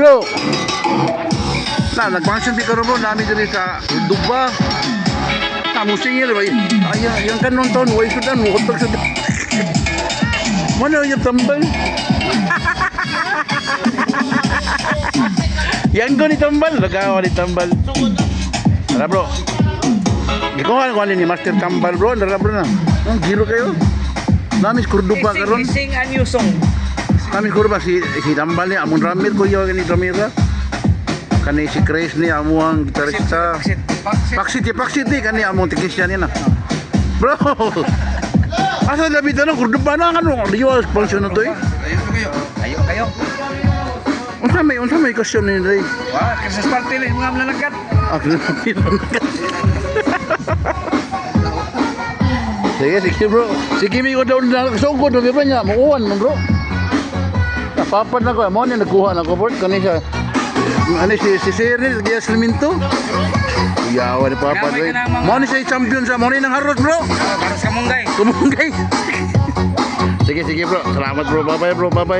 Bro. Na nag-function di karon, bro, nami diri sa Duba. Na mo singil ba? Ay, yang kanon taon way sudan mo hotdog sa. Mana yung tambal? Yang ko ni tambal, lagawa ni tambal. Tara, bro. Gikuha ko ni Master Tambal, bro, tara, bro na. Ang giro kayo. Nami Cordoba karon. Sing a new song. Kami kurba si si Tambal ni among drummer ko yo ni drummer. Kani si Chris ni amuang gitarista. Paksit. Paksit. Paksit eh, paksit ni kani among technician ni na. Bro. Asa labi tanong Cordoba na ano diwa function na to eh. Ayo kayo. Unsa may question ni Ray? Wah, Christmas party ni mga mananagat. Ah, sige, sige, bro. Sige, mi ko daw na sugod na ba niya? Muuwan man, bro. Napapad na ko. Mo ni nagkuha na ko, bro. Kani siya. Ano si si Sir ni Gias Liminto? Yawa ni Papa. Gamay ka na, mga- Mo ni siya champion sa mo ni nang harot, bro. Oh, karos kamunggay. Kumunggay. Sige, sige, bro. Salamat, bro. Bye bye, bro. Bye bye.